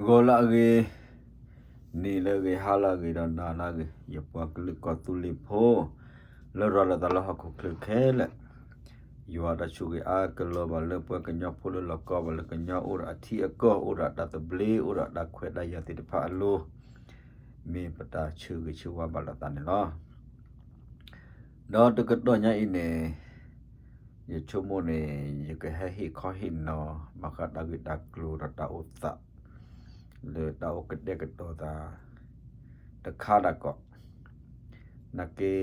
ဂီၤလၢအဂ့ၤ, နံၤလၢအဂ့ၤ, ဟါလၢအဂ့ၤ, ဒီးနၤလၢအဂ့ၤ, ယပှၤကလုာ်ကီၢ်သူလ့ၤဖိ လၢရၤလီၤသးလၢဟီၣ်ခိၣ်ချၢခဲလၢာ်, ယွၤတၢ်ဆိၣ်ဂ့ၤအါကလီၤဘၣ်လၢပှၤကညီဖိလၢလီၢ်ကီဘၣ်လၢကညီအိၣ်ဒီးအထံအကီၢ် အိၣ်ဒီးတၢ်သဘျ့ အိၣ်ဒီးတၢ်ခွဲးတၢ်ယာ်သ့ၣ်တဖၣ်အလိၤ, မ့ၢ်ပတၢ်ဆၢဂ့ၤဆၢဝါဘၣ်လိာ်သးန့ၣ်လီၤ. ဒီးတကတီၢ်ညါအံၤန့ၣ် ယဆိကမိၣ်န့ၣ် ယကဟဲဟ့ၣ်ခီဟ့ၣ်နီၤ ဘၣ်ဃးတၢ်ဂ့ၢ်တၢ်ကျိၤဒီးတၢ်အိၣ်သး လၢတၢ်အိၣ်ကတဲာ်ကတီၤသး တခါဒၣ်ကီး, နာ်က့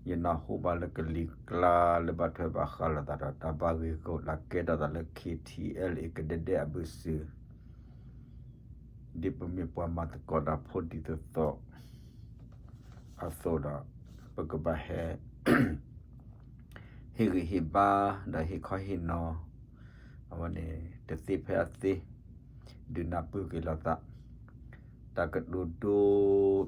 ယနၢ်ဟူဘၣ်လၢကလံၤကျါလၢဘၣ်ထွဲဘၣ်ဃးလိာ်သးဒီး တၢ်ဘၣ်ဂ့ၢ်ဂီၢ်တၢ်ကဲထီၣ်သးလၢ ခ့ထံအဲလ်အ့ ကဒဲဒဲအဘုစု ဒ်ပမ့ၢ်ပှၤမၤသကိးတၢ်ဖိဒ်သိးသိး အသိးဒီး ပကဘၣ်ဟဲ ဟ့ၣ်ဂံၢ်ဟ့ၣ်ဘါ ဒီးဟ့ၣ်ခီဟ့ၣ်နီၤ အဝဲန့ၣ် တသ့ဖဲအသ့ ဒုးနၢ်ပၢၢ်က့ၤလိာ်သး တၢ်ကတိၤဒိ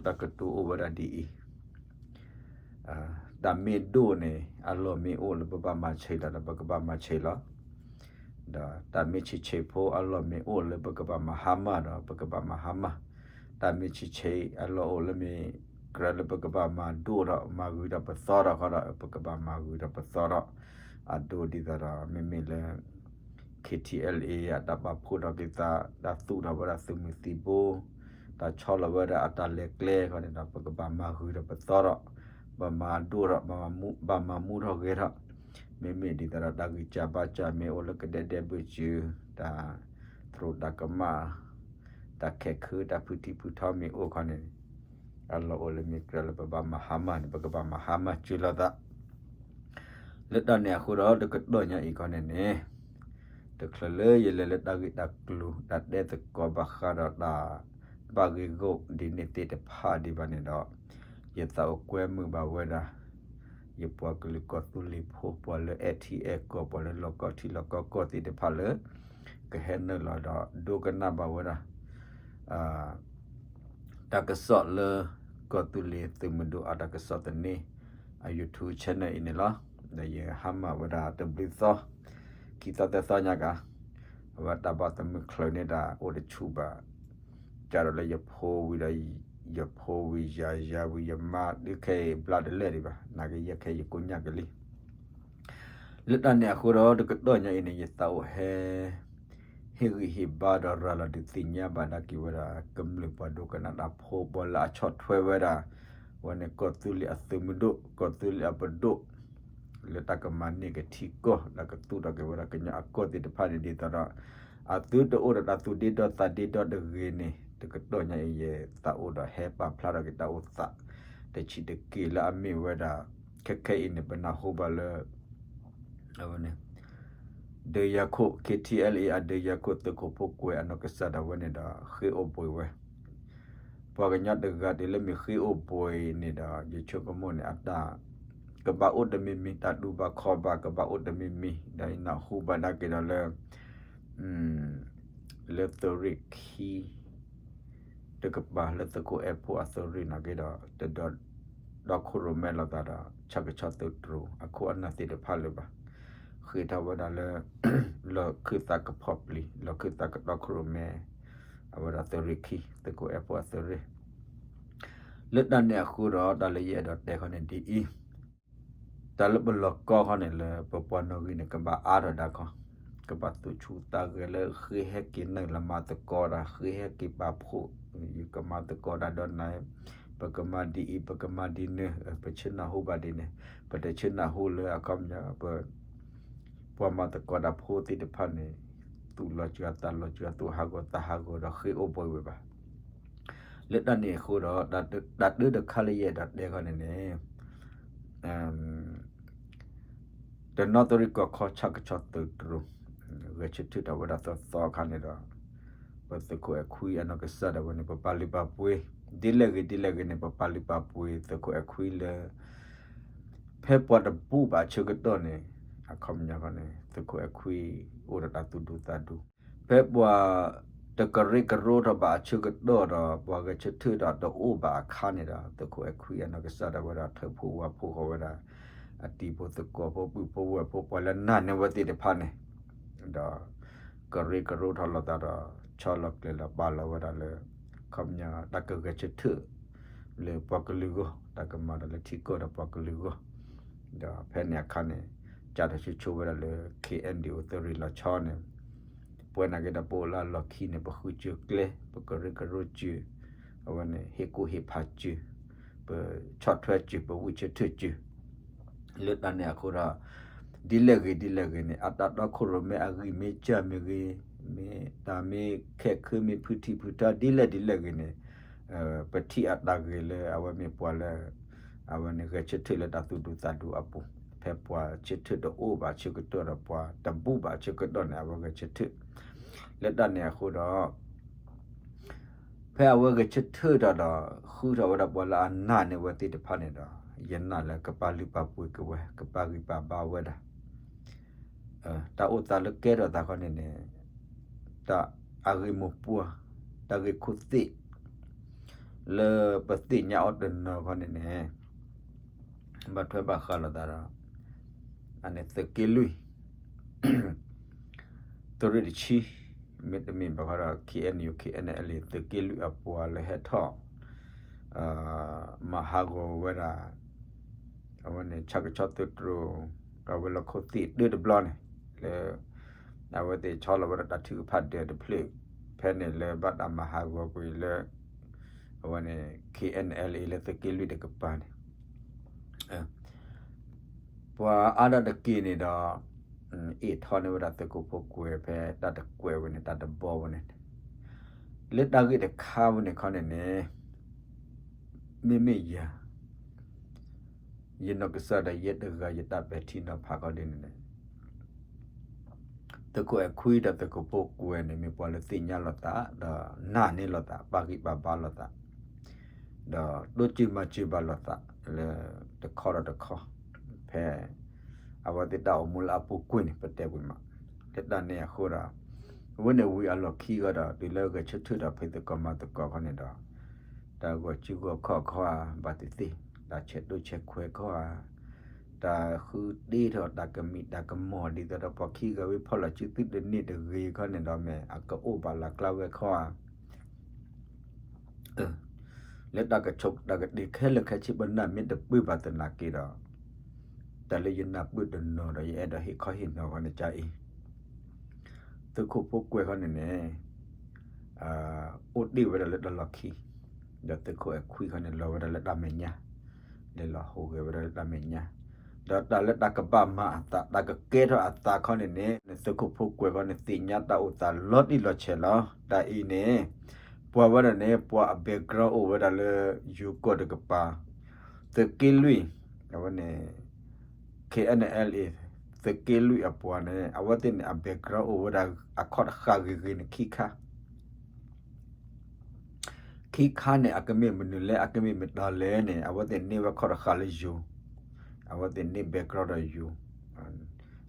တၢ်ကတိၤအိၣ်ဝဲဒၣ်ဒ်အံၤ တၢ်မ့ၢ်ဒိၣ်န့ၣ် အလီၢ်မ့ၢ်အိၣ်လၢပဘၣ်မၤဆံးလီၤဒီး ပကဘၣ်မၤဆံးလီၤ. ဒီးတၢ်မ့ၢ်ဆံးဆံးဖိအလီၢ်မ့ၢ်အိၣ်လၢပကဘၣ်မၤဟါမၢ်ဒီး ပကဘၣ်မၤဟါမၢ်, တၢ်မ့ၢ်ဆံးဆံးအလီၢ်အိၣ်လၢမ့ၢ်ကြၢးလၢပကဘၣ်မၤဒိၣ်ဒီး မၤဂုၤဒီးပသီဒီးဃီဒီး ပကဘၣ်မၤဂုၤဒီးပသီဒီး အဒိဒ်သိးဒီး မ့မ့ၢ်လၢ ခ့ထံအဲလ်အ့ အတၢ်ပာ်ဖှိၣ်ထီၣ်က့ၤသး တၢ်သူၣ်ထီၣ်ဝဲဒၣ်သုးမုၢ်သံၣ်ဘိ တၢ်ဆီလီၤဝဲဒၣ်အတၢ်လဲၤကျဲဃီန့ၣ်ဒီး ပကဘၣ်မၤဂုၤဒီးပသီဒီး ဘၣ်မၤဒိၣ်ထီၣ် ဘၣ်မၤမူထီၣ်ဂဲၤထီၣ်, မ့မ့ၢ်ဒ်သိးဒီးတၢ်ဂံၢ်စၢ်ဘါစၢ်မ့ၢ်အိၣ်လၢကဒဲဒဲဘုစု တၢ်သရူးတၢ်ကမၣ် တၢ်ခဲၣ်ခု တၢ်ဖုထံဖုထီမ့ၢ်အိၣ်ခီန့ၣ် အလီၢ်အိၣ်လၢမ့ၢ်ကြၢးလၢပဘၣ်မၤဟါမၢ်န့ၣ် ပကဘၣ်မၤဟါမၢ်စၢၤလိာ်သး လၢတၢ်န့ၣ်အဃိဒီး တကတီၢ်ညါအံၤခီန့ၣ်န့ၣ် တချုးလၢယလဲၤလၢတၢ်ဂ့ၢ်တၢ်ကျိၤ တၢ်တဲသကိးဘၣ်ဃးဒီးတၢ်ဘၣ်ဂ့ၢ်ဂီၢ်ဒ်န့ၣ်သ့ၣ်တဖၣ်ဒံးဘၣ်န့ၣ်ဒီး ယသးအိၣ်ကွဲမုာ်ဘၣ်ဝဲဒၣ် ယပှၤကလုာ်ကီၢ်သူလ့ၤဖိ ပှၤလၢအဲၣ်ထံအဲၣ်ကီၢ် ပှၤလၢလီၢ်ကီထံလီၢ်ကီကီၢ်သ့ၣ်တဖၣ်လၢ ကဟဲနုာ်လီၤဒီးဒိကနၣ်ဘၣ်ဝဲဒၣ် တၢ်ကစီၣ်လၢ ကီၢ်သူလ့ၤသုးမုၢ်ဒိၣ်အတၢ်ကစီၣ်သန့ အ YouTube channel အံၤန့ၣ်လီၤ. ဒီးယဟါမၢ်ဝဲဒၣ်တဘျုးသီ ခံသီသၢသီညါကၤ အဝဲတၢ်ဘၣ်သမုၢ်ချၢန့ၣ်တၢ်အိၣ်တဆူၣ်ဘၣ် ကဒီးလၢယဖိဝံၤဒီး ယဖိဝံၤယၤ ယၤဝံၤယမါ ဒုးခဲအံၤဘျါတလဲၣ်ဒံးဘၣ် နာ်က့ယဲခဲအံၤယကိညၢ်ကလံ လၢတၢ်န့ၣ်အဃိဒီး တကတီၢ်ညါအံၤန့ၣ် ယသးအိၣ်ဟဲ ဟ့ၣ်ဂံၢ်ဟ့ၣ်ဘါဒီးရၤလီၤဒုးသ့ၣ်ညါဘၣ်ဒၣ်က့ၤဝဲဒၣ် ကမျၢၢ်ပှၤဒိကနၣ်တၢ်ဖိ ပှၤလၢအဆီၣ်ထွဲဝဲဒၣ် ဝဲန့ၣ်ကီၢ်သူလ့ၤအသုးမုၢ်ဒိၣ် ကီၢ်သူလ့ၤအပဒိၣ် လၢတၢ်ကမၤန့ၢ်က့ၤထံကီၢ် တၢ်ကသူၣ်ထီၣ်က့ၤဝဲဒၣ်ကညီအကီၢ်သ့ၣ်တဖၣ်န့ၣ်ဒ်သိးဒီး အသုတအိၣ်ဒီးတၢ်သူၣ်ဒ့ဒီသးဒ့ဒီတဂ့ၤန့ၣ် တကတီၢ်ညါအံၤယသးအိၣ်ဒီးဟဲပာ်ဖျါထီၣ်က့ၤတၢ်အိၣ်သး တဆံးတက့ၢ်လၢအမ့ၢ်ဝဲဒၣ် ခဲခဲအံၤန့ၣ် ပနၢ်ဟူဘၣ်လၢ အဝဲန့ၣ် ဒုးယၤခိၣ် ခ့ထံအဲလ်အ့ အဒုးယၤခိၣ်သုးခိၣ်ဖိကွဲးအနီၢ်ကစၢ်ဒၣ်ဝဲန့ၣ်ဒီး ဃ့အိၣ်ဘှံးဝဲ ပှၤကညီတဂၤတုၤလၢမ့ၢ်ဃ့အိၣ်ဘှံးန့ၣ်ဒီး ယဆိကမိၣ်န့ၣ် အတၢ် ကဘၣ်အိၣ်တမံၤမံၤ တၢ်တူၢ်ဘၣ်ခီၣ်ဘၣ် ကဘၣ်အိၣ်တမံၤမံၤ ဒီးယနၢ်ဟူဘၣ်ဒၣ်က့ၤဒီးလၢ လၢသုးရ့ၣ်ခံ တကပၤလၢသုးခိၣ်အဲၣ်ဖိအသုးရ့ၣ်နာ်က့ဒီး တဒီး ဒီခိၣ်ရိၣ်မဲလိာ်သးဒီး ဆၣ်ကဆီသုးတြိၤ အခိၣ်အနၢ်သ့ၣ်တဖၣ်လၢၤဘၣ်. ဃ့ထီၣ်ဝဲဒၣ်လၢ လီၢ်ခၢၣ်သးကဖီၣ်ပျံၤ လီၢ်ခၢၣ်သးကဒီခိၣ်ရိၣ်မဲ အဝဲဒၣ်သုးရ့ၣ်ခံ သုးခိၣ်အဲၣ်ဖိအသုးရ့ၣ် လၢတၢ်န့ၣ်အဃိဒီး တၢ်လၢယအဲၣ်ဒိးတဲခီန့ၣ်ဒ်အံၤ တၢ်လၢပလီၢ်ကီခီန့ၣ်လၢပပှၤနီၣ်ဂံၢ်န့ၣ် ကဘၣ်အါထီၣ်ဒၣ်ခီ, ကဘၣ်သူၣ်ဆူၣ်သးဂဲၤလၢဃ့ဟဲက့ၤနုာ်လီၤမၤသကိးတၢ် ဃ့ဟဲက့ၤပာ်ဖှိၣ်, ယကမၤသကိးတၢ်ဒီးနၤ, ပကမၤဒ်အံၤ ပကမၤဒ်နုၤ, ပဆ့နၢ်ဟူဘၣ်ဒ်န့ၣ်, ပတဆ့နၢ်ဟူလၢအခီပညီ ပ ပှၤမၤသကိးတၢ်ဖိသ့ၣ်တဖၣ်န့ၣ် သူၣ်လီၤစှၤသးလီၤစှၤ သူၣ်ဟးဂီၤသးဟးဂီၤဒီးဃ့အိၣ်ဘှံးဝဲဘၣ်. လၢတၢ်န့ၣ်အဃိဒီး တၢ်တၢ်တၢ်တခါလၢယအဲၣ်ဒိးတဲခီန့ၣ်န့ၣ် တနီသရံၣ်ကီၢ်ခီဆၣ်ကဆီသုးတြိၤ ဂဲၤဆၢထၢၣ်ထီၣ်ဝဲဒၣ်သီသီအခါန့ၣ်ဒီး ပသုးခိၣ်အဲၣ်ခွံအနီၢ်ကစၢ်ဒၣ်ဝဲန့ၣ် ပပာ်လုၢ်ပာ်ပှ့ၤ ဒ်လဲၣ်ဂ့ၤဒ်လဲၣ်ဂ့ၤန့ၣ် ပပာ်လုၢ်ပာ်ပှ့ၤသုးခိၣ်အဲၣ်ခွံလၢ ဖဲပှၤတဘူၣ်ဘၣ်အဆၢကတီၢ်န့ၣ် အခီပညီန့ၣ် သုးခိၣ်အဲၣ်ခွံအိၣ်ဒီးတၢ်သူၣ်ဒူသးဒူ ဖဲပှၤတကရၢကရိထီၣ်ဘၣ်အဆၢကတီၢ်ဒီး ပှၤဂဲၤဆၢထၢၣ်ဒီးတအိၣ်ဘၣ်အခါန့ၣ်ဒီး သုးခိၣ်အဲၣ်ခွံအနီၢ်ကစၢ်ဒၣ်ဝဲဒၣ် ထုးဖှိၣ်ဝးဖှိၣ်ဃီၤဝဲဒၣ် အတံၤဖိသကိးဖိပုၢ်ဖိဝဲၢ်ဖိ ပှၤလၢနာ်န့ၢ်ဝဲသ့ၣ်တဖၣ်န့ၣ် ဒီး ကရၢကရိထီၣ်လိာ်သးဒီး ဆီလီၤကျဲၤလီၤပာ်လီၤဝဲဒၣ်လၢ ခီပညီတၢ်ကဂဲၤဆၢထၢၣ် လၢပှၤကလုာ်အဂီၢ်, တၢ်ကမၤဒီးလၢထံကီၢ်ဒီးပှၤကလုာ်အဂီၢ်, ဒီးဖဲန့ၣ်အခါန့ၣ် ကၢ်ထီၣ်ဆူၣ်ဆိဝဲဒၣ်လၢ ခ့ၣ်အဲၣ်ယူၣ် သုးရ့ၣ်လီၤဆီန့ၣ်, ပဝဲနာ်က့ဒီးပအိၣ်လၢအလီၢ်ခံန့ၣ် ပဃုစၢၤကျဲ, ပကရၢကရိစၢၤ, အဝဲန့ၣ် ဟ့ၣ်ကူၣ်ဟ့ၣ်ဖးစၢၤ, ပဆီၣ်ထွဲစၢၤ, ပဝံၢ်ဆၢထၢၣ်စၢၤ လၢတၢ်န့ၣ်အဃိဒီး ဒ်လဲၣ်ဂ့ၤဒ်လဲၣ်ဂ့ၤန့ၣ် အတၢ်တီခိၣ်ရိၣ်မဲအဂံၢ်မ့ၢ်စၢ်မ့ၢ်ဂ့ၤ, မ့ၢ်တၢ်မ့ၢ်ခဲၣ်ခုမ့ၢ်ဖုထံဖုထီ ဒ်လဲၣ်ဒ်လဲၣ်ဂ့ၤန့ၣ်, ပထံၣ်အတၢ်ဂ့ၤလၢအဝဲမ့ၢ်ပှၤလၢ အဝဲန့ၣ်ဂဲၤဆၢထၢၣ်လၢတၢ်သူၣ်ဒူသးဒူအပူၤ, ဖဲပှၤဆၢထၢၣ်တအိၣ်ဘၣ်ဆၢကတီၢ်ဒီး ပှၤတဘူၣ်ဘၣ်ဆၢကတီၢ်န့ၣ် အဝဲဂဲၤဆၢထၢၣ်, လၢတၢ်န့ၣ်အဃိဒီး ဖဲအဝဲဂဲၤဆၢထၢၣ်တၢ်ဒီး ဃုထီၣ်ဝဲဒၣ်ပှၤလၢအနာ်န့ၢ်ဝဲသ့ၣ်တဖၣ်န့ၣ်ဒီး ယနာ်လၢကပာ်လုၢ်ပာ်ပှ့ၤက့ၤဝဲ ကပာ်ဂံၢ်ပာ်ဘါဝဲဒၣ်, တၢ်အိၣ်သးလၢကဲထီၣ်သးခီန့ၣ်န့ၣ် တၢ်အဂ့ၢ်မိၢ်ပှၢ် တၢ်ဂ့ၢ်ခိၣ်သ့ၣ် လၢပသ့ၣ်ညါအီၤတနီၤခီန့ၣ်န့ၣ် ဘၣ်ထွဲဘၣ်ဃးလိာ်သးဒီး အန့ၣ်သုးက့လွံၢ် သုးရ့ၣ်တဆံ မ့တမ့ၢ်ဘၣ်ဃီဒီး ခ့ၣ်အဲၣ်ယူၣ် ခ့ၣ်အဲၣ်အဲလ်အ့ သုးက့လွံၢ်အပှၤလၢဟဲထီၣ် မၤဟးဂီၤဝဲဒၣ် အဝဲန့ၣ် ဆၣ်ကဆီသုးတြိၤ အဝဲလီၢ်ခိၣ်သ့ၣ်တၢတဘျီန့ၣ် လၢ အဝဲသ့ၣ်ဆီလီၤဝဲဒၣ်တၢ်ထုကဖၣ်ဒၢးတဖျၢၣ် ဖဲန့ၣ်လၢဘၣ်တၢ်မၤဟးဂီၤကွံာ်လၢ အဝဲန့ၣ် ခ့ၣ်အဲၣ်အဲလ်အ့ လၢသုးက့လွံၢ်တကပၤန့ၣ် ပှၤအါဒၣ်တက့ၢ်န့ၣ်ဒီး အ့ၣ်ထီၣ်န့ၢ်ဝဲဒၣ်သုးခိၣ်ဖိကွဲၤဖဲတၢ်တကွဲးဝဲန့ၣ် တၢ်တဘီဝဲန့ၣ် လၢတၢ်ဂ့ၢ်တခါဝဲန့ၣ်ခီန့ၣ်န့ၣ် မ့မ့ၢ်ယၤ ယနီၢ်ကစၢ်ဒီးယဲတဂၤယတၢ်ပဲာ်ထံနီၤဖးခီဒ်န့ၣ်န့ၣ် သုးခိၣ်အဲၣ်ခွံဒီးသုးခိၣ်ဖိကွဲၤန့ၣ် မ့ၢ်ပှၤလၢသ့ၣ်ညါလိာ်သး ဒီးနာ်န့ၢ်လိာ်သး ပာ်ဂံၢ်ပာ်ဘါလိာ်သး ဒီးတိစၢၤမၤစၢၤဘၣ်လိာ်သး လၢတခီဒီးတခီ ဖဲ အဝဲသ့ၣ်တၢ်အိၣ်မူလၢအပူၤကွံာ်န့ၣ် ပတဲဝံၤမး လၢတၢ်န့ၣ်အဃိဒီး အဝဲန့ၣ်ဝံၤအလီၢ်ခံဂီၢ်ဒီး တုၤလၢဂဲၤဆၢထၢၣ်ဒီးဖံးသကိးမၤသကိးခီန့ၣ်ဒီး တၢ်ဂီၤစုဂီၤခီၣ်ခီဧါ ဘၣ်သ့ၣ်သ့ၣ် တၢ်ဆဲးတိဆဲးခွဲးခီဧါ တၢ်ဃုတ့ထီၣ်တၢ်ကမံးတၢ်ကမီၤ ဒ်သိးဒီးပှၤခံဂၤဝံၤဖီၣ်လီၤစုသုတန့ၢ်တဂ့ၤခီန့ၣ်ဒီး မ့ၢ်အကအိၣ်ဘၣ်လၢကျါဝဲခီဧါ လၢတၢ်ကဆိးတၢ်ကတ့ၢ်ခဲလၢာ်ခဲဆ့ ပနၢ်မ့ၢ်တပၢၢ်ဘၣ်သနာ်က့ဒီး တၢ်လၢယနၢ်ပၢၢ်တနီၤဒီး ယအဲၣ်ဒိးဟ့ၣ်ခီဟ့ၣ်နီၤခီန့ၣ်ကါအံၤ သုးခိၣ်ဖိကွဲၤခီန့ၣ်န့ၣ် အိၣ်တ့ၢ်ဝဲဒၣ်လၢတၢ်လီၢ်ခံ ဒီးသုးခိၣ်အဲၣ်ခွံခီန့ၣ် လီၤဝဲဒၣ်လၢတၢ်မဲာ်ညါ လဲၤလီၤဟူးဂဲၤဝဲဒၣ်လၢတၢ်မဲာ်ညါ ဒီးတၢ်လၢတၢ်ကဘၣ်မၤအသး တၢ်ကကဲထီၣ်အသးခီန့ၣ်န့ၣ် သုးခိၣ်ဖိကွဲၤခီန့ၣ် သ့ၣ်ညါတၢ်အိၣ်သးလီၤတံၢ်လီၤဆဲးလီၤ. တၢ်အံၤန့ၣ် ပှၤဝဲဒၣ်န့ၣ် ပှၤအ background အိၣ်ဝဲဒၣ်လၢ ယိၤကီၢ်တကပၤ သုးက့လွံၢ် အဝဲန့ၣ် ခ့ၣ်အဲၣ်အဲလ်အ့ သုးက့လွံၢ်အပှၤန့ၣ် အဝဲသ့ၣ်န့ၣ် အ background အိၣ်ဝဲဒၣ်အခီၣ်တဃာ်ဂ့ၤဂ့ၤန့ၣ်ခံခါ ခံခါန့ၣ် အကမ့ၢ်မနုၤလဲၣ် အကမ့ၢ်မတၤလဲၣ်န့ၣ် အဝဲသ့ၣ်န့ၢ်ဝဲခီၣ်တဃာ်လၢယိၤ အဝဲသ့ၣ်န့ၢ် background ဒီးယိၤ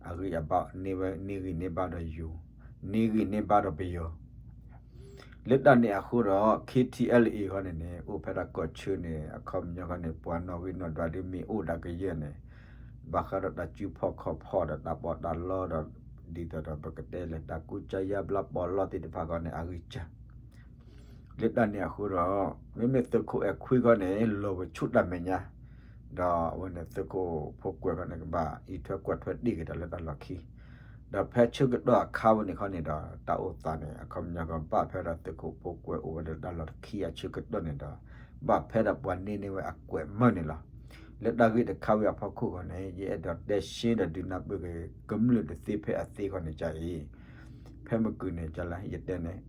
အဂံၢ်အဘါ န့ၢ်ဝဲ န့ၢ်ဂံၢ်န့ၢ်ဘါဒီးယိၤ န့ၢ်ဂံၢ်န့ၢ်ဘါဒီးပယီၤ လၢတၢ်န့ၣ်အဃိဒီး ခ့ၣ်ထံအဲလ်အ့ ခီန့ၣ်န့ၣ် အိၣ်ဖဲဒၣ်ကီၢ်ဆၢန့ၣ် အခီပညီခီန့ၣ် ပှၤနီၣ်ဂံၢ်နီၣ်ဒွးဒ်မ့ၢ်အိၣ်ဒၣ်ကယဲၢ်န့ၣ် ဘၣ်ဃးဒီးတၢ်စုဖီၣ်ခီၣ်ဖီၣ်ဒီးတၢ်ပီးတၢ်လီဒီး ဒ်သိးဒီးပကတဲလၢတၢ်ကူစါယါဘျါပီးလီသ့ၣ်တဖၣ်ခီန့ၣ် အဂံၢ်စၢ် လၢတၢ်န့ၣ်အဃိဒီး မ့မ့ၢ်သုးခိၣ်အဲၣ်ခွံခီန့ၣ် လီၤဝဲဆူတၢ်မဲာ်ညါ ဒီးအဝဲန့ၣ်သုးခိၣ်ဖိကွဲၤခီန့ၣ် ကဘၣ်အံးထွဲကွၢ်ထွဲတ့ၢ်က့ၤတၢ်လၢတၢ်လီၢ်ခံ ဒီးဖဲဆၢကတီၢ်အခါဝဲန့ၣ်ခီန့ၣ်ဒီး တၢ်အိၣ်သးန့ၣ် အခီပညီကဘၣ်ဖဲဒီးသုးခိၣ်ဖိကွဲၤအိၣ်ဝဲဒၣ်တၢ်လီၢ်ခံအဆၢကတီၢ်န့ၣ်ဒီး ဘၣ်ဖဲဒီးပှၤန့ၢ်န့ၢ်ဝဲအကွဲးမၢန့ၣ်လီၤ. လၢတၢ်ဂ့ၢ်တခါဝံၤအဖီခိၣ်ခီန့ၣ် ယအဲၣ်ဒိးတဲရှဲဒီးဒုးနၢ်ပၢၢ်က့ၤ ကမျၢၢ်တသ့ဖဲအသ့ခီန့ၣ်ကါအံၤ ဖဲမကုၢ်န့ၣ်ကါလၢယတဲန့ၣ်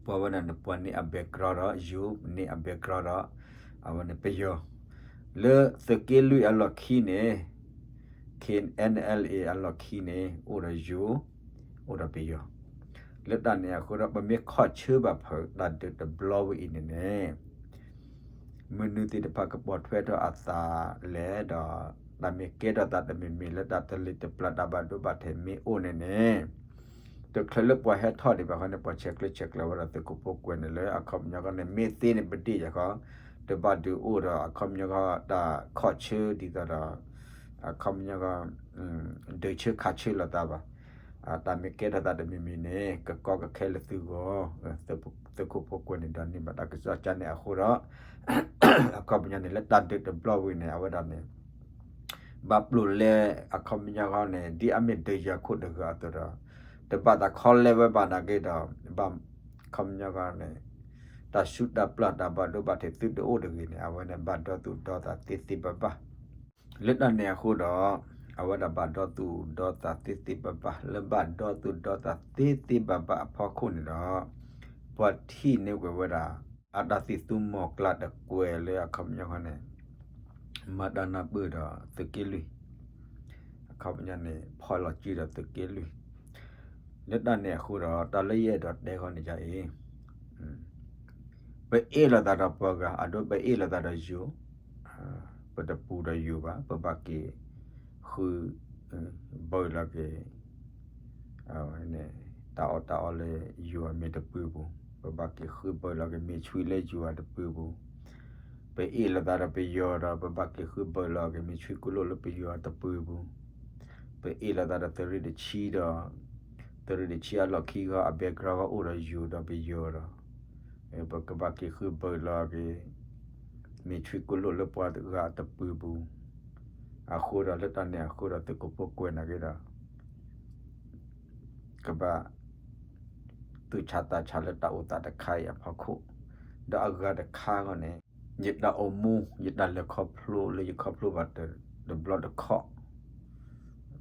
ပှၤဝဲဒၣ်န့ၣ် ပှၤန့ၢ်အ background ဒီးယိၤ န့ၢ်အ background ဒီး အဝဲန့ၣ်ပယီၤ လၢသုးက့လွံၢ်အလီၢ်ခံန့ၣ် ခ့ၣ်အဲၣ်အဲလ်အ့ အလီၢ်ခံန့ၣ် အိၣ်ဒီးယိၤ အိၣ်ဒီးပယီၤ လၢတၢ်န့ၣ်အဃိဒီး ပမ့ၢ်ခီၣ်ဆၢဘၣ်ဖုးတၢ်ဒုးတဘျီဝဲအံၤန့ၣ်န့ၣ် မနုၤသ့ၣ်တဖၣ်ကပိာ်ထွဲထီၣ်အသးလဲၣ်ဒီး တၢ်မ့ၢ်ကဲထီၣ်သးတမံၤမံၤလၢတၢ်တလံၤတပျၢ်တၢ်ဘၣ်ဒိဘၣ်ထံးမ့ၢ်အိၣ်န့ၣ်န့ၣ် တချုးလၢပှၤဟဲထီၣ်ဒံးဘၣ်ခီန့ၣ် ပှၤဆဲးကျၢဆဲးကျၢဝဲဒၣ်သုးခိၣ်ဖိကွဲၤန့ၣ်လၢအခီပညီခီန့ၣ် မ့ၢ်သ့န့ၣ်ပဒ့ၣ်ယၤခီ တဘၣ်ဒုးအိၣ်ဒီးအခီပညီခီ တၢ်ခီၣ်ဆၢဒ်သိးဒီး အခီပညီခီ ဒုးဆၢခးဆၢလိာ်သးဘၣ် တၢ်မ့ၢ်ကဲထီၣ်သးတမံၤမံၤန့ၣ် ကကီကခဲလၢသုဂီၢ်, သုးခိၣ်ဖိကွဲးန့ၣ် ဒိးန့ၢ်ဘၣ်တၢ်ကစီၣ်ကန့ၣ်အဃိဒီး အခီပညီန့ၣ် လၢတၢ်ဒုးတဘျီဝံၤန့ၣ် အဝဲဒၣ်န့ၣ် ဘၣ်ပျိာ်လဲအခီပညီဃီန့ၣ် ဒ်အမ့ၢ်ဒုးယၤခိၣ်တဂၤအသိးဒီး တဘၣ်သးခီလဲဝဲဘၣ်နာ်က့ဒီး ဘၣ်ခီပညီဃီန့ၣ် တၢ်ဆူးတၢ်ပျၢ်တၢ်ဘၣ်ဒိဘၣ်ထံးသုတအိၣ်တဂ့ၤန့ၣ် အဝဲန့ၣ်ဘၣ်ဒီသူၣ်ဒီသးသ့သ့ဘၣ်ဘၣ် လၢတၢ်န့ၣ်အဃိဒီး အဝဲဒၣ်ဘၣ်ဒီသူၣ်ဒီသးသ့သ့ဘၣ်ဘၣ် လၢဘၣ်ဒီသူၣ်ဒီသးသ့သ့ဘၣ်ဘၣ်အဖီခိၣ်န့ၣ်ဒီး ပှၤထံၣ်န့ၢ်ကွံာ်ဝဲဒၣ် အတၢ်သံၣ်သူမီၤကျၢ်တကွဲးလၢအခီပညီဃီန့ၣ် မၤတၢ်နၢ်ပၢၢ်ဒီးသုးက့လွံၢ် အခီပညီန့ၣ် ဖီၣ်လီၤစုဒီးသုးက့လွံၢ် လၢတၢ်န့ၣ်အဃိဒီး တၢ်လၢယအဲၣ်ဒိးတဲဃီန့ၣ်ယအံၤ ပအ့ၣ်လိာ်သးဒီးပှၤဂၤ အဒိပအ့ၣ်လိာ်သးဒီးယိၤ ပတပူၤဒီးယိၤဘၣ် ပဘၣ်က့ၤဃု ဘၢၣ်လီၤက့ၤ တၢ်အီၣ်တၢ်အီလၢယိၤအမ့ၢ်တပၢၤပူၤ ပဘၣ်က့ၤဃုဘၢၣ်လီၤက့ၤမ့ၢ်ဆွံလၢယိၤအတပၢၤပူၤ ပအ့ၣ်လိာ်သးဒီးပယီၤဒီး ပဘၣ်က့ၤဃုဘၢၣ်လီၤက့ၤမ့ၢ်ဆွံကိၣ်လိၣ်လၢပယီၤအတပၢၤပူၤ ပအ့ၣ်လိာ်သးဒီးသုးရ့ၣ်တဆံဒီး သုးရ့ၣ်တဆံအလီၢ်ခံဂီၢ်အ background ဂီၢ်အိၣ်ဒီးယိၤဒီးပယီၤဒီး ပကဘၣ်က့ၤဃုဘၢၣ်လီၤက့ၤ မ့ၢ်ဆွံကိၣ်လိၣ်လၢပှၤဂၤအတပၢၤပူၤ အဃိဒီးလၢတၢ်န့ၣ်အဃိဒီးသုးခိၣ်ဖိကွဲးနာ်က့ဒီး ကဘၣ် သူၣ်ဆးသးဆးလၢတၢ်အိၣ်သးတခါအံၤအဖီခိၣ် ဒီးအဂၤတခါဃီန့ၣ် ယတၢ်အိၣ်မူ ယတၢ်လဲၤခီဖျိလၢယခီဖျိဘၣ်တဘျီတခီၣ်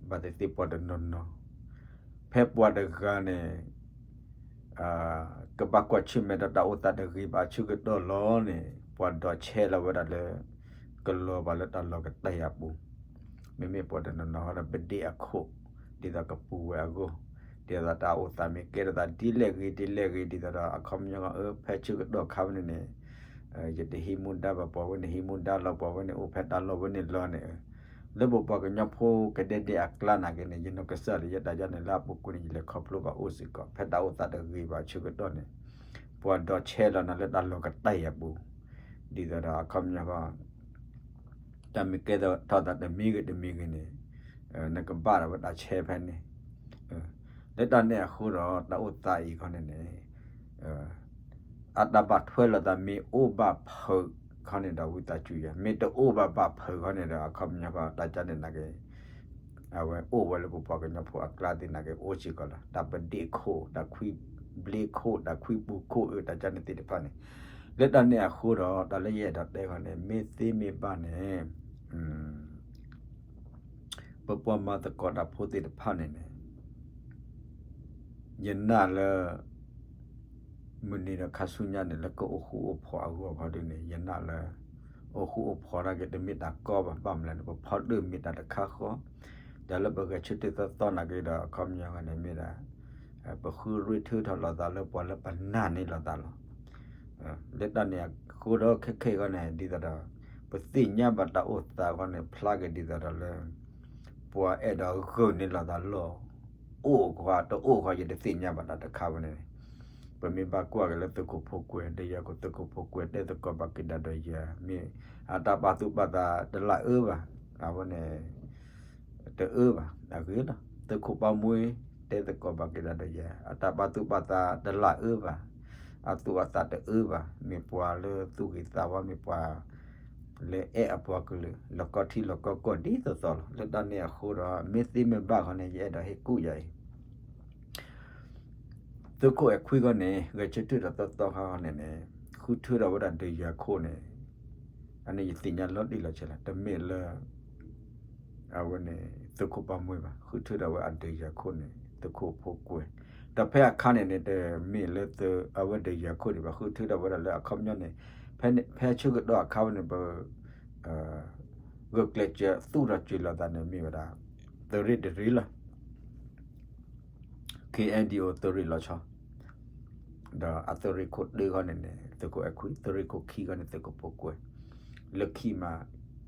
ဘၣ်သ့ၣ်သ့ၣ်ပှၤတနီၤနီၤ ဖဲပှၤတဂၤန့ၣ် ကဘၣ်ကွၢ်ဆၢၣ်မဲာ်ဒီးတၢ်အိၣ်သးတဂ့ၤဘၣ်အဆၢကတီၢ်လီၤန့ၣ် ပှၤဒိးဆဲးလီၤဝဲဒၣ်လၢ ကလီၤဘၣ်လၢတၢ်လီၢ်ကတၢၢ်အပူၤ မ့မ့ၢ်ပှၤတနီၤနီၤဃီဒီးပဒ့ၣ်အခိၣ် ဒ်သိးကပူၤဝဲအဂီၢ် ဒ်သိးတၢ်အိၣ်သးမ့ၢ်ကဲထီၣ်သးဒ်လဲၣ်ဂ့ၤဒ်လဲၣ်ဂ့ၤ ဒ်သိးဒီးအခီပညီ ဖဲဆၢကတီၢ်ခါဝဲန့ၣ်န့ၣ် ယတဟံးမူဒါဘၣ်ပှၤဝဲန့ၣ် ဟံးမူဒါလီၤပှၤဝဲန့ၣ် အိၣ်ဖဲတၢ်လီၢ်ဝဲန့ၣ်လီၤန့ၣ် လၢပပှၤကညီဖိကဒဲဒဲအကျါနာ်က့န့ၣ် ယနီၢ်ကစၢ်ဒီးယတၢ်ယါန့ၣ်လၢအပူၤကွံာ်န့ၣ် ယလဲၤခီဖျိဘၣ်အိၣ်စ့ၢ်ကီး ဖဲတၢ်အိၣ်သးတဂ့ၤဘၣ်ဆၢကတီၢ်န့ၣ် ပှၤဒိးဆဲးလီၤနၤလၢတၢ်လီၢ်ကတၢၢ်အပူၤ ဒ်သိးဒီးအခီပညီ တၢ်မ့ၢ်ကဲထီၣ်သးတမံၤဂ့ၤတမံၤဂ့ၤန့ၣ် နကဘၣ်ဒၣ်ဝဲတၢ်ဆဲးဖဲန့ၣ် လၢတၢ်န့ၣ်အဃိဒီး တၢ်အိၣ်သးအံၤခီန့ၣ်န့ၣ် အတၢ်ဘၣ်ထွဲလိာ်သးမ့ၢ်အိၣ်ဘၣ်ဖုးခီန့ၣ်ဒီး ဝံသးစူၤယၤ မ့ၢ်တအိၣ်ဘၣ်ဘၣ်ဖုးခီန့ၣ်ဒီး အခီပညီဃီ တၢ်ကန့ၣ်နာ်က့ အဝဲအိၣ်ဝဲလၢပပှၤကညီဖိအကျါသ့ၣ်နာ်က့ အိၣ်စ့ၢ်ကီးလီၤ တၢ်ပဒ့ၣ်ခိၣ် တၢ်ခွံဘျ့ခိၣ် တၢ်ခွံပူၤခိၣ်အၢ တၢ်ကန့ၣ်သ့ၣ်တဖၣ်န့ၣ် လၢတၢ်န့ၣ်အဃိဒီး တၢ်လၢယအဲၣ်ဒိးတဲဃီန့ၣ် မ့ၢ်သ့မ့ၢ်ဘၣ်န့ၣ် ပပှၤမၤသကိးတၢ်ဖိသ့ၣ်တဖၣ်န့ၣ်န့ၣ် ယနာ်လၢ မုၢ်နံၤဒီးခါဆူညါန့ၣ် လၢကအိၣ်ဃူအိၣ်ဖိးအဂီၢ်ခီဒ်န့ၣ် ယနာ်လၢ အိၣ်ဃူအိၣ်ဖိးတၢ်က့ၤတမ့ၢ်တၢ်ကီဘၣ် ဘၣ်မနုၤလဲၣ်န့ၣ် ပဖီတၢၣ်မ့ၢ်တၢ်တခါဃီ တၢ်လၢပဂဲၤဆၢထၢၣ်သီသီနာ်က့ဒီး အခီပညီန့ၣ်မ့ၢ်ဒၣ် ပဃုရ့ၣ်ထုးထီၣ်လိာ်သးလၢပှၤလၢပနာ်န့ၢ်လိာ်သးလီၤ လၢတၢ်န့ၣ်အဃိဒီးခဲခဲအံၤဃီန့ၣ် ဒ်သိးဒီး ပသ့ၣ်ညါဘၣ်တၢ်အိၣ်သးဃီန့ၣ် ဖျါက့ၤဒ်သိးဒီးလၢ ပှၤအဲၣ်ဒိးဂုာ်န့ၢ်လိာ်သးလီၤ အိၣ်ကွၢ်တအိၣ်ကွၢ် ယတသ့ၣ်ညါဘၣ်တၢ်တခါဝဲန့ၣ် ပမ့ၢ်ဘၣ်ကွၢ်က့ၤလၢသုးခိၣ်ဖိကွဲး ဒီးယၤခိၣ်သုးခိၣ်ဖိကွဲး တဲသကိးဘၣ်က့ၤဒၣ်ဒီးယၤ မ့ၢ်အတၢ်ပာ်သူၣ်ပာ်သးတလၢအၢဘၣ် အဝဲန့ၣ် တအၢဘၣ် အဂ့ၤလီၤ သုးခိၣ်ပၢ်မှဲ တဲသကိးဘၣ်က့ၤဒၣ်ဒီးယၤ အတၢ်ပာ်သူၣ်ပာ်သးတလၢအၢဘၣ် အသူၣ်အသးတအၢဘၣ် မ့ၢ်ပှၤလၢသူၣ်ဂ့ၤသးဝါ မ့ၢ်ပှၤ လၢအဲၣ်အပှၤကလုာ် လီၢ်ကီထံလီၢ်ကီကီၢ်ဒ်သိးသိးလီၤ လၢတၢ်န့ၣ်အဃိဒီး မ့ၢ်သ့မ့ၢ်ဘၣ်ဃီန့ၣ် ယအဲၣ်ဒိးဟ့ၣ်ကူၣ်ယၤအံၤ သုးခိၣ်အဲၣ်ခွံဃီန့ၣ် ဂဲၤဆၢထၢၣ်ဒီးသီသီခါဃီန့ၣ်န့ၣ် ဃုထၢထီၣ်ဝဲဒၣ်ဒုးယၤခိၣ်န့ၣ် အန့ၣ်ယသ့ၣ်ညါလီၤတံၢ်လီၤဆဲးလီၤ တမ့ၢ်လၢ အဝဲန့ၣ် သုးခိၣ်ပၢ်မှဲဘၣ် ဃုထၢထီၣ်ဝဲအဒုးယၤခိၣ်န့ၣ် သုးခိၣ်ဖိကွဲး ဒီးဖဲအခါန့ၣ်န့ၣ် တမ့ၢ်လၢအဝဲဒုးယၤခိၣ်ဒံးဘၣ် ဃုထၢထီၣ်ဝဲဒၣ်လၢအခီပညီန့ၣ် ဖဲဆၢကတီၢ်အခါဝဲန့ၣ် ပ ဂုာ်ကျဲးစၢးသူၣ်ထီၣ်စၢၤလိာ်သးန့ၣ်မ့ၢ်ဝဲဒၣ် သုးရ့ၣ်တရ့ၣ်လီၤ KNDO သုးရ့ၣ်လီၤဆီ ဒီးအသုးရ့ၣ်ခိၣ်တၢဃီန့ၣ်န့ၣ် သုးခိၣ်အဲၣ်ခွံ သုးရ့ၣ်ခိၣ်ခံဃီန့ၣ် သုးခိၣ်ဖိကွဲး လၢခံမး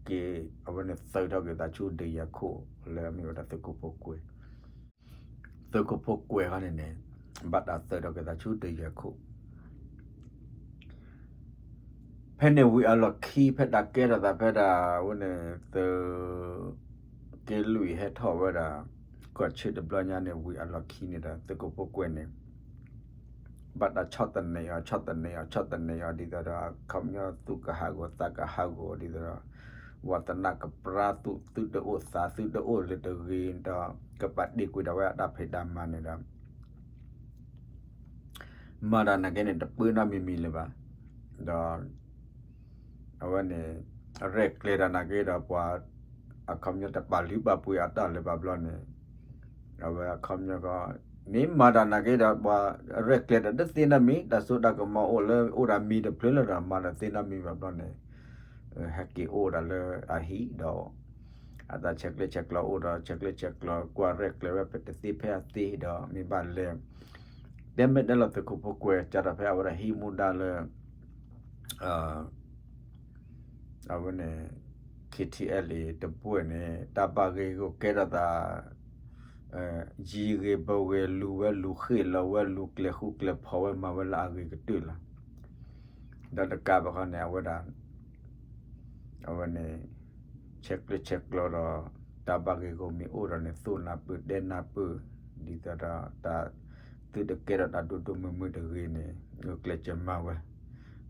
က့ၤ အဝဲန့ၣ်သုးထီၣ်က့ၤသးဆူဒုးယၤခိၣ်လၢအမ့ၢ်ဝဲဒၣ်သုးခိၣ်ဖိကွဲး သုးခိၣ်ဖိကွဲးဃီန့ၣ်န့ၣ် ဘၣ်တၢ်သုးထီၣ်က့ၤသးဆူဒုးယၤခိၣ် ဖဲန့ၣ်ဝံၤအလီၢ်ခံ ဖဲတၢ်ကဲထီၣ်သးဖဲဒၣ်ဝဲန့ၣ် သုးက့လွံၢ်ဟဲထီၣ်ဝဲဒၣ် ကီၢ်ဆၢတဘျီညါန့ၣ် ဝံၤအလီၢ်ခံန့ၣ်ဒီး သုးခိၣ်ဖိကွဲးန့ၣ် ဘၣ်တၢ်ဆီၣ်သနံးအီၤ ဆီၣ်သနံးအီၤ ဆီၣ်သနံးအီၤ ဒ်သိးဒီး အခီပညီသူၣ်ကဟးဂီၤ သးကဟးဂီၤဒ်သိးဒီး ဝါသနၢ်ကပြၢသုး သုတအိၣ်သး သုတအိၣ်လၢတဂ့ၤဒီး ကပာ်တ့ၢ်ကွံာ်ဒၣ်ဝဲအတၢ်ဖံးတၢ်မၤန့ၣ်ဒီး မၤတၢ်နာ်က့န့ၣ် တပၢနီတမံၤမံၤလၢၤဘၣ်. ဒီး အဝဲန့ၣ် ရဲၣ်ကျဲၤတၢ်နာ်က့ဒီးပှၤ အခီပညီတပာ်လုၢ်ပာ်ပှ့ၤအတၢ်လၢၤဘၣ်ဘျီန့ၣ် အဝဲအခီပညီကီး မ့ၢ်မၤတၢ်နာ်က့ဒီးပှၤ ရဲၣ်ကျဲၤတၢ်တသ့နီတမံၤ တၢ်စိတၢ်ကမီၤအိၣ်လၢအိၣ်ဒီးမံၤတဖျၢၣ်လၢၤဒီး မၤတၢ်သ့နီတမံၤဘၣ်ဘျီန့ၣ် ဟဲက့ၤအိၣ်ဒၣ်လၢအဟံၣ်ဒီး အတၢ်ဆဲးကျၢဆဲးကျိးအိၣ်ဒီး ဆဲးကျၢဆဲးကျိးကွၢ်ရဲၣ်ကျဲၤဝဲဖဲတသ့ဖဲအသ့ဒီး မ့ၢ်ဘၣ်လဲၤ တဲမ့ၢ်တဲလီၤသုးခိၣ်ဖိကွဲး ကဒီးဖဲအဝဲဒၣ်ဟံးမူဒါလၢ အဝဲန့ၣ် KTLA တဘျီန့ၣ် တၢ်ဘၣ်ဂ့ၢ်ဂီၢ်ကဲထီၣ်သး ယံၤဂ့ၤဘၢဂ့ၤ လူၤဝဲလူၤဃ့ၢ်လီၤဝဲ လူၤကျဲၤဃူကျဲၤဖိးဝဲ မၤဝဲလၢအဂ့ၤကတၢၢ်လီၤ. ဒီးတကးဘၣ်ခီန့ၣ် အဝဲဒၣ် အဝဲန့ၣ် ဆဲးကျၢဆဲးကျိးဒီး တၢ်ဘၣ်ဂ့ၢ်ဂီၢ်မ့ၢ်အိၣ်ဒီးန့ၣ် သိၣ်နၢ်ပၢၢ်တဲနၢ်ပၢၢ် ဒ်သိးဒီးတၢ် သုတကဲထီၣ်တၢ်ဒိၣ်ဒိၣ်မုၢ်မုၢ်တဂ့ၤန့ၣ် ဂုာ်ကျဲးစၢးမၤဝဲ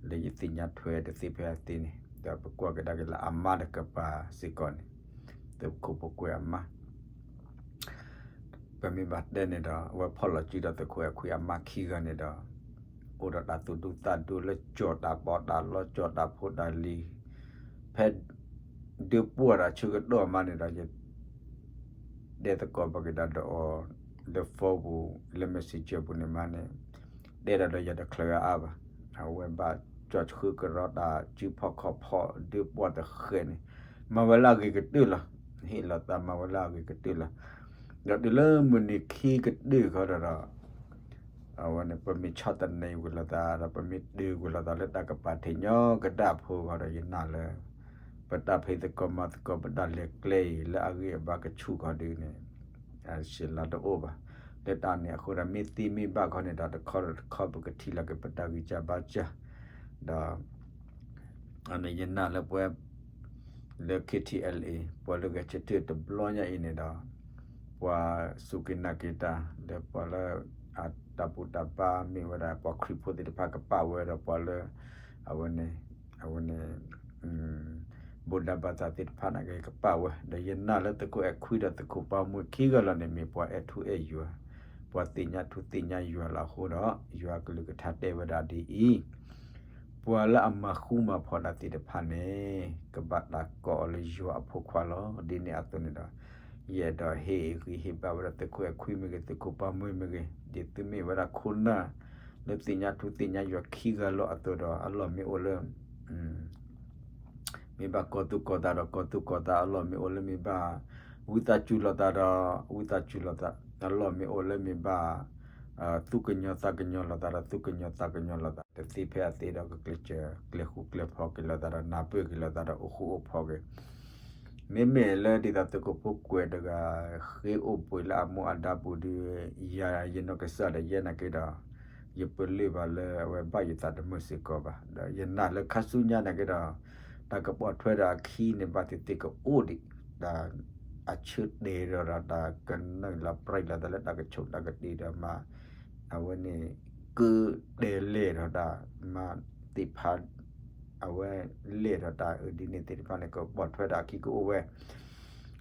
လၢယသ့ၣ်ညါထွဲတသ့ဖဲအသ့န့ၣ် ဒီးပကွၢ်ကဒါက့ၤလၢအမါတကပၤစ့ၢ်ကီးန့ၣ် သုးခိၣ်ဖိကွဲးအမါ ပမ့ၢ်ဘၣ်တဲန့ၣ်ဒီး အဝဲဖီၣ်လီၤစုဒီးသုးခိၣ်အဲၣ်ခွံအမါခံဂၤန့ၣ်ဒီး အိၣ်ဒီးတၢ်သူၣ်ဒူသးဒူလၢကၠီၣ်တၢ်ပီးတၢ်လီ ကၠီၣ်တၢ်ဖိတၢ်လံၤ ဖဲ ဒုးပှၢ်တၢ်ဆၢကတီၢ်မးန့ၣ်ဒီး ယ တဲသကိးဘၣ်က့ၤဒၣ်ဒီးအီၤ လၢ phone ပူၤ လၢ messenger ပူၤန့ၣ်မးန့ၣ် တဲဒၣ်ဒီးယၤတချုးအါအါဘၣ်. အဝဲဘၣ်ကၠီၣ်ဆှၢကရီတၢ်စုဖီၣ်ခီၣ်ဖီၣ်ဒုးပှၢ်တဃဲးန့ၣ် မၤဝဲလၢအဂ့ၤကတၢၢ်လီၤ. ဟ့ၣ်လီၤသးမၤဝဲလၢအဂ့ၤကတၢၢ်လီၤ. ဒီးတုၤလၢမုၢ်နံၤခံကတၢၢ်ဃီဒီး အဝဲန့ၣ် ပမ့ၢ်ဆီၣ်သနံးကွံာ်လိာ်သးဒီး ပမ့ၢ်တုၤကွံာ်လိာ်သးလၢတၢ်ကပာ်ထံၣ်ညီကဒၣ်ဖိဃီဒီး ယနာ်လၢ ပတၢ်ဖံးသကိးမၤသကိး ပတၢ်လဲၤကျဲအံၤ လၢအဂံၢ်အဘါကဆူၣ်ဃီဒုန့ၣ် အစှၤလီၤတအိၣ်ဘၣ်. လၢတၢ်န့ၣ်အဃိဒီး မ့ၢ်သ့မ့ၢ်ဘၣ်ခီန့ၣ်ဒီး တခီတခီပကထံၣ်လီၤက့ၤပတၢ်ဂံၢ်စၢ်ဘါစၢ် ဒီး အန့ၣ်ယနာ်လၢပှၤ လၢ KTLA ပှၤလၢဂဲၤဆၢထၢၣ်တဘျီညါအံၤန့ၣ်ဒီး ပှၤစူၢ်က့ၤနာ်က့ၤတၢ် ဒီးပှၤလၢ အတၢ်ဘူၣ်တၢ်ဘါမ့ၢ်ဝဲဒၣ် ပှၤခရံာ်ဖိသ့ၣ်တဖၣ်ကပာ်ဝဲဒီးပှၤလၢ အဝဲန့ၣ် အဝဲန့ၣ် ဗုဒ္ဓဘာသာ သ့ၣ်တဖၣ်န့ၣ်က့ၤကပာ်ဝဲ ဒီးယနာ်လၢသုးခိၣ်အဲၣ်ခွံဒီးသုးခိၣ်ပၢ်မူခံဂၤလီၤန့ၣ် မ့ၢ်ပှၤအဲၣ်ထူအဲၣ်ယွၤ ပှၤသ့ၣ်ညါထူသ့ၣ်ညါယွၤလီၤအဃိဒီး ယွၤအကလုၢ်ကထါတဲဝဲဒၣ်ဒ်အံၤ ပှၤလၢအမၤဃူမၤဖိးတၢ်သ့ၣ်တဖၣ်န့ၣ် ကဘၣ်တၢ်ကိးအီၤလၢယွၤအဖိခွါလီၤ. ဒ်န့ၣ်အသိးန့ၣ်ဒီး ယအဲၣ်ဒိးဟ့ၣ်ဂံၢ်ဟ့ၣ်ဘါဝဲဒၣ်သုးခိၣ်အဲၣ်ခွံမ့ၢ်ဂ့ၤ သုးခိၣ်ပၢ်မူမ့ၢ်ဂ့ၤ ဒ်သုမ့ၢ်ဝဲဒၣ်ခိၣ်နၢ် လၢသ့ၣ်ညါထူသ့ၣ်ညါယွၤခံဂၤလီၤအသိးဒီး အလီၢ်မ့ၢ်အိၣ်လၢ မ့ၢ်ဘၣ်ကီၢ်သူၣ်ကီၢ်သးဒီးကီၢ်သူၣ်ကီၢ်သး အလီၢ်မ့ၢ်အိၣ်လၢမ့ၢ်ဘၣ် ဝံသးစူၤလိာ်သးဒီး ဝံသးစူၤလိာ်သး အလီၢ်မ့ၢ်အိၣ်လၢမ့ၢ်ဘၣ် သူၣ်ကညီၤသးကညီၤလိာ်သးဒီး သူၣ်ကညီၤသးကညီၤလိာ်သး တသ့ဖဲအသ့ဒီး ကကျဲးစၢးကျဲၤဃူကျဲၤဖိးက့ၤလိာ်သးဒီး နၢ်ပၢၢ်က့ၤလိာ်သးဒီး အိၣ်ဃူအိၣ်ဖိးက့ၤ မ့မ့ၢ်လၢဒ်သိးသုးခိၣ်ဖိကွဲးတဂၤ ဃ့အိၣ်ဘှံးလၢအမူအဒါပူၤဒီး ယၤယနီၢ်ကစၢ်ဒီးယဲနာ်က့ဒီး ယပလၢၢ်ဘၣ်လၢအဝဲဘၣ်ယသးတမုာ်စ့ၢ်ကီးဘၣ် ဒီးယနာ်လၢခါဆူညါနာ်က့ဒီး တၢ်ကပိာ်ထွဲဒီးအခံန့ၣ် ဘၣ်သ့ၣ်သ့ၣ်ကအိၣ်ဒံး တၢ်အဆၢတဲာ်ဒီးဒီး တၢ်ကနုာ်လီၤပြံလီၤသးလၢတၢ်ကဆိးတၢ်ကတ့ၢ်ဒီးမး အဝဲန့ၣ် ကတဲာ်လဲၢ်ဒီးတၢ်မၤသ့ၣ်ဖး အဝဲလဲၢ်ဒီးတၢ်အၢဒ်န့ၣ်သ့ၣ်တဖၣ်န့ၣ် ကပိာ်ထွဲဒီးအခံကအိၣ်ဝဲ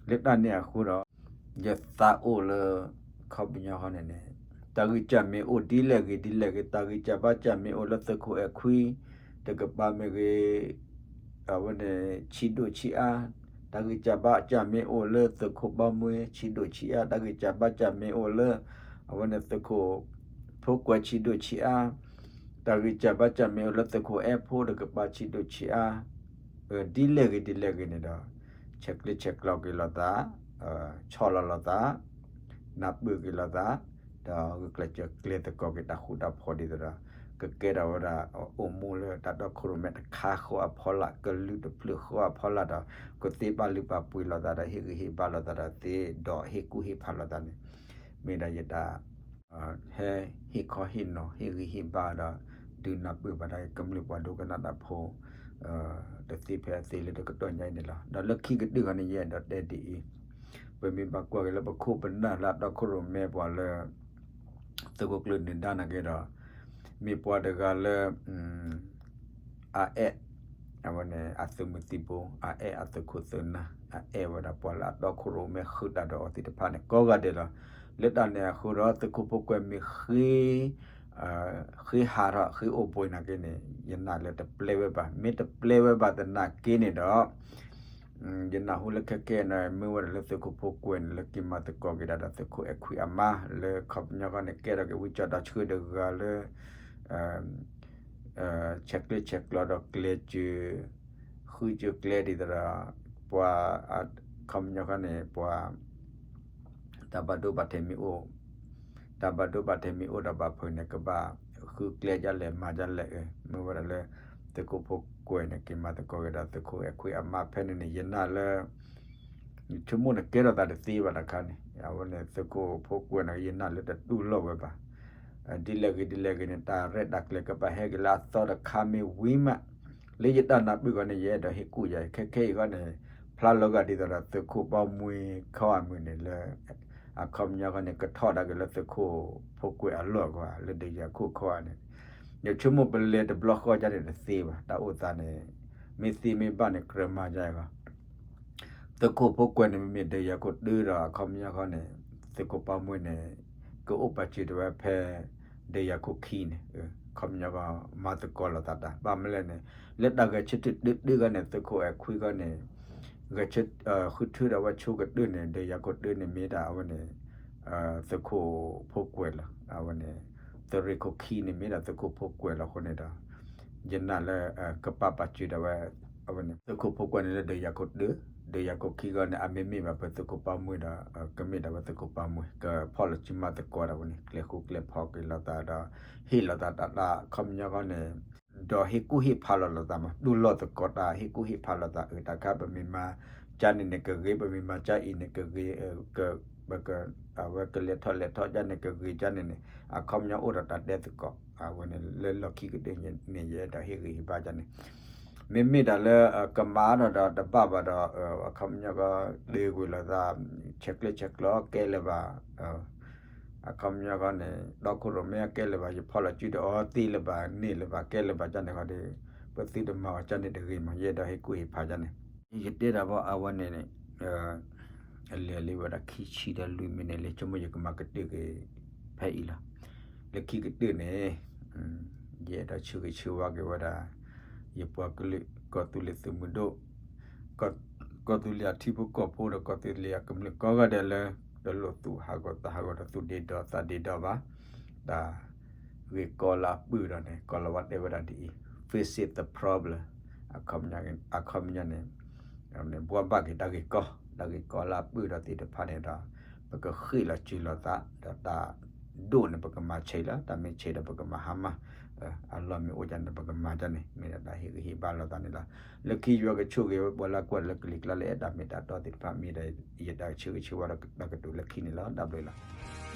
လၢတၢ်န့ၣ်အဃိဒီး ယသးအိၣ်လၢ ခီပညီဃီန့ၣ်န့ၣ် တၢ်ဂံၢ်စၢ်မ့ၢ်အိၣ်ဒ်လဲၣ်ဂ့ၤဒ်လဲၣ်ဂ့ၤ တၢ်ဂံၢ်စၢ်ဘါစၢ်မ့ၢ်အိၣ်လၢသုးခိၣ်အဲၣ်ခွံ တကပၤမ့ၢ်ဂ့ၤ အဝဲန့ၣ် ဆံးဒိၣ်ဆံးအါ တၢ်ဂံၢ်စၢ်ဘါစၢ်မ့ၢ်အိၣ်လၢသုးခိၣ်ဘီမွဲ ဆံးဒိၣ်ဆံးအါ တၢ်ဂံၢ်စၢ်ဘါစၢ်မ့ၢ်အိၣ်လၢ အဝဲန့ၣ်သုးခိၣ် ဖိကွဲးဆံးဒိၣ်ဆံးအါ တၢ်ဂံၢ်စၢ်ဘါစၢ်မ့ၢ်အိၣ်လၢသုးခိၣ်အဲၣ်ဖိတကပၤဆံးဒိၣ်ဆံးအါ ဒ်လဲၣ်ဂ့ၤဒ်လဲၣ်ဂ့ၤန့ၣ်ဒီး ဆဲးကျၢဆဲးကျိးက့ၤလိာ်သး ဆီၣ်လီၤလိာ်သး နၢ်ပၢၢ်က့ၤလိာ်သး ဒီးဂုာ်ကျဲးစၢးကျဲၤသကိးက့ၤတၢ်ဃူတၢ်ဖိးဒ်သိးဒီး ကကဲထီၣ်ဝဲဒၣ် အိၣ်မူလၢတၢ်တီခိၣ်ရိၣ်မဲတခါဃီအဖီလာ် ကလုာ်တဖျၢၣ်ဃီအဖီလာ်ဒီး ကသ့ပာ်လုၢ်ပာ်ပှ့ၤလိာ်သးဒီး ဟ့ၣ်ဂံၢ်ဟ့ၣ်ဘါလိာ်သးဒီးသ့ ဒီးဟ့ၣ်ကူၣ်ဟ့ၣ်ဖးလိာ်သးန့ၣ် မ့ၢ်ဒၣ်ယတၢ် ဟဲဟ့ၣ်ခီဟ့ၣ်နီၤ ဟ့ၣ်ဂံၢ်ဟ့ၣ်ဘါဒီး ဒုးနၢ်ပၢၢ်ဘၣ်ဒၣ်ကမျၢၢ်ပှၤဒိကနၣ်တၢ်ဖိ တသ့ဖဲအသ့လၢတကတီၢ်ညါအံၤန့ၣ်လီၤ. ဒီးလၢခံကတၢၢ်ခီန့ၣ် ယအဲၣ်ဒိးတဲဒ်အံၤ, ပမ့ၢ်ဘၣ်ကွၢ်က့ၤလၢပခိၣ်ပနၢ်လၢအတီခိၣ်ရိၣ်မဲပှၤလၢ သုးခိၣ်ကျၢၢ်နၢၤဒါနာ်က့ဒီး မ့ၢ်ပှၤတဂၤလၢ အအဲၣ် အဝဲန့ၣ် အသုးမုၢ်သံၣ်ဘိ အအဲၣ်အသုးခိၣ်သုးနၢ် အအဲၣ်ဝဲဒၣ်ပှၤလၢအတီခိၣ်ရိၣ်မဲဃုာ်တၢ်ဒီးအီၤသ့ၣ်တဖၣ်န့ၣ် ကိးဂၤဒဲးလီၤ. လၢတၢ်န့ၣ်အဃိဒီး သုးခိၣ်ဖိကွဲးမ့ၢ်ဃ့ ဃ့ဟးထီၣ်ဃ့အိၣ်ဘှံးနာ်က့န့ၣ် ယနာ်လၢတပျဲဝဲဘၣ်. မ့ၢ်တပျဲဝဲဘၣ်သနာ်က့န့ၣ်ဒီး ယနၢ်ဟူလၢခဲကဲန့ၣ် မ့ၢ်ဝဲဒၣ်လၢသုးခိၣ်ဖိကွဲးန့ၣ် လၢက့ၤမၤသကိးက့ၤဒၣ်ဒီးသုးခိၣ်အဲၣ်ခွံအမါ လၢခီပညီခီန့ၣ် ကဲထီၣ်က့ၤဝံကၠီၣ်တၢ်ဆှၢတဂၤလၢ ဆဲးကျၢဆဲးကျိးဒီးကျဲၤစၢၤ ဃုစၢၤကျဲဒ်သိးဒီး ပှၤ ခီပညီခီန့ၣ် ပှၤ တၢ်ဘၣ်ဒိဘၣ်ထံးမ့ၢ်အိၣ် တၢ်ဘၣ်ဒိဘၣ်ထံးမ့ၢ်အိၣ်ဒီးဘၣ်ဖုးန့ၣ် ကဘၣ်ဃုကျဲဒ်လဲၣ်မၤဒ်လဲၣ် မ့ၢ်ဝဲဒၣ်လၢ သုးခိၣ်ဖိကွဲးန့ၣ် က့ၤမၤသကိးက့ၤဒီးသုးခိၣ်အဲၣ်ခွံအမါဖဲန့ၣ်န့ၣ် ယနာ်လၢ ဆိကမိၣ်န့ၣ်ကဲထီၣ်သးတသ့ဘၣ်တခါန့ၣ် အဝဲန့ၣ်သုးခိၣ်ဖိကွဲးန့ၣ် ယနာ်လၢတတူၢ်လိာ်ဝဲဘၣ်. ဒ်လဲၣ်ဂ့ၤဒ်လဲၣ်ဂ့ၤန့ၣ် တၢ်ရဲၣ်တၢ်ကျဲၤကဘၣ်ဟဲက့ၤလၢအသီတခါမ့ၢ်ဝံၤမး လၢယတၢ်နၢ်ပၢၢ်ဃီန့ၣ် ယအဲၣ်ဒိးဟ့ၣ်ကူၣ်ယၤ ခဲခဲအံၤဃီန့ၣ် ဖျါလီၤဂာ်ဒ်သိးဒီးသုးခိၣ်ဘီမွှ့ခီအမုၢ်န့ၣ်လၢ အခီပညီဃီန့ၣ် ကထီၣ်ဒၣ်က့ၤလၢသုးခိၣ်ဖိကွဲးအလီၢ်အဂီၢ် လၢဒုးယၤခိၣ်ခီဧါန့ၣ် ယဆိကမိၣ်ပလဲၤတဘျီဃီကန့ၣ်တသ့ဘၣ် တၢ်အိၣ်သးန့ၣ် မ့ၢ်သ့မ့ၢ်ဘၣ်န့ၣ် ကြၢးမၤယၤအဂီၢ် သုးခိၣ်ဖိကွဲးန့ၣ် မ့မ့ၢ်ဒုးယၤခိၣ်တၢဒီး အခီပညီဃီန့ၣ် သုးခိၣ်ဘီမွှ့န့ၣ် ကအိၣ်ပာ်စၢၤတဝဲဖဲ ဒုးယၤခိၣ်ခံန့ၣ် အခီပညီဃီ မၤသကိးလိာ်သးတၢ် ဘၣ်မနုၤလဲၣ်န့ၣ် လၢတၢ်ဂဲၤဆၢထၢၣ်တၢတၢဃီန့ၣ် သုးခိၣ်အဲၣ်ခွံဃီန့ၣ် ဂဲၤဆၢ ဃုထၢဒီးဝဲဆိကတၢၢ်န့ၣ် ဒုးယၤခိၣ်တၢန့ၣ်မ့ၢ်ဒၣ်အဝဲန့ၣ် သုးခိၣ်ဖိကွဲးလီၤ အဝဲန့ၣ် သုးရ့ၣ်ခိၣ်ခံန့ၣ်မ့ၢ်ဒၣ်သုးခိၣ်ဖိကွဲးလီၤအဃိန့ၣ်ဒီး ယနာ်လၢ ကပာ်ပာ်စၢၤဒၣ်ဝဲ အဝဲန့ၣ် သုးခိၣ်ဖိကွဲးန့ၣ်လၢဒုးယၤခိၣ်တၢ ဒုးယၤခိၣ်ခံဃီန့ၣ် အမ့မ့ၢ်ဘၣ်ဖဲသုးခိၣ်ဘီမွှ့ဒီး ကမ့ၢ်ဒၣ်ဝဲသုးခိၣ်ဘီမွှ့ ကဖီၣ်လီၤစုမၤသကိးဒၣ်ဝဲန့ၣ် ကျဲၤဃူကျဲၤဖိးက့ၤလိာ်သးဒီး ဟ့ၣ်လိာ်သးတၢ်တၢ် အခီပညီဃီန့ၣ် ဒီးဟ့ၣ်ကူၣ်ဟ့ၣ်ဖးလီၤလိာ်သးမး တူၢ်လိာ်သကိးတၢ် ဟ့ၣ်ကူၣ်ဟ့ၣ်ဖးလိာ်သး အတၢ်ခါပမ့ၢ်မၤကၢန့ၣ်န့ၣ်ကဂ့ၤ ပမ့ၢ်မၤကၢအံၤန့ၣ်ကဂ့ၤ ပက အဝဲကလဲၤထီၣ်လဲၤထီၣ်ကၢန့ၣ်ကဂ့ၤကၢန့ၣ်န့ၣ် အခီပညီအိၣ်ဒီးတၢ်တဲသကိး အဝဲန့ၣ်လၢလီၢ်ခံကတၢၢ်န့ၣ် ယအဲၣ်ဒိးဟ့ၣ်ဂံၢ်ဟ့ၣ်ဘါကၢန့ၣ် မ့မ့ၢ်တၢ်လၢ ကမၤဒီးဒီးတဘၣ်ဘၣ်ဒီး အခီပညီကီး ဒုးကွံာ်လိာ်သး ဆဲးကျၢဆဲးကျိးကဲလၢၤဘၣ် အခီပညီဃီန့ၣ် ဒီခိၣ်ရိၣ်မဲအကဲလၢၤဘၣ် ယဖီၣ်လီၤစုဒီးအီၤသ့လၢၤဘၣ် န့ၢ်လၢၤဘၣ် ကဲလၢၤဘၣ်ကၢန့ၣ်ဃီဒီး ပသုတမၤအီၤကၢန့ၣ်တဂ့ၤမး ယအဲၣ်ဒိးဟ့ၣ်ကူၣ်ဟ့ၣ်ဖးကၢန့ၣ် ယတဲဒၣ်ဘၣ်အဝဲန့ၣ် အလဲၤလံဝဲဒၣ်ခံဆံဒီးလွံၢ်မံးနံးန့ၣ် လၢဆိကမိၣ်ယကမၤကတၢၢ်က့ၤ ဖဲအံၤလီၤ. လၢခံကတၢၢ်န့ၣ် ယအဲၣ်ဒိးဆၢဂ့ၤဆၢဝါက့ၤဝဲဒၣ် ယပှၤကလုာ် ကီၢ်သူလ့ၤသုးမုၢ်ဒိၣ် ကီၢ်သူလ့ၤအထံဖိကီၢ်ဖိဒီးကီၢ်သူလ့ၤအကမျၢၢ်ကိးဂၤဒဲးလၢ တလိၣ်သူၣ်ဟးဂီၤသးဟးဂီၤဒီးသူၣ်ဒ့ဒီးသးဒ့ဒီဘၣ် တၢ်ဂ့ၢ်ကီလၢအပုၢ်ဒီးန့ၣ် ကီၢ်လီၤဝါတဲဝဲဒၣ်ဒ်အံၤ face it the problem အခီပညီန့ၣ် ဘှီဘၣ်က့ၤတၢ်ဂ့ၢ်ကီ တၢ်ဂ့ၢ်ကီလၢအပုၢ်ဒီးသ့ၣ်တဖၣ်န့ၣ်ဒီး ပကဃ့ၣ်လီၤစၢၤလိာ်သး ဒီးတၢ်ဒိၣ်န့ၣ် ပကမၤဆံးလီၤ တၢ်မ့ၢ်ဆံးဒီးပကမၤဟါမၢ် အလီၢ်မ့ၢ်အိၣ်ကၢန့ၣ် ပကမၤကၢန့ၣ် မ့ၢ်ဒၣ်တၢ်ဟ့ၣ်ဂံၢ်ဟ့ၣ်ဘါလိာ်သးန့ၣ်လီၤ. လၢခံယွၤကဆိၣ်ဂ့ၤဝဲပှၤလၢကွၢ်လၢကလံၤကျါလၢအဲၣ်တၢ်မ့ၢ်တၢ်တီသ့ၣ်တဖၣ် မ့ၢ်ဒၣ်ယတၢ်ဆၢဂ့ၤဆၢဝါဒီးတၢ်ကတိၤလၢခံန့ၣ်လီၤ. တၢ်ဘျုးလီၤ.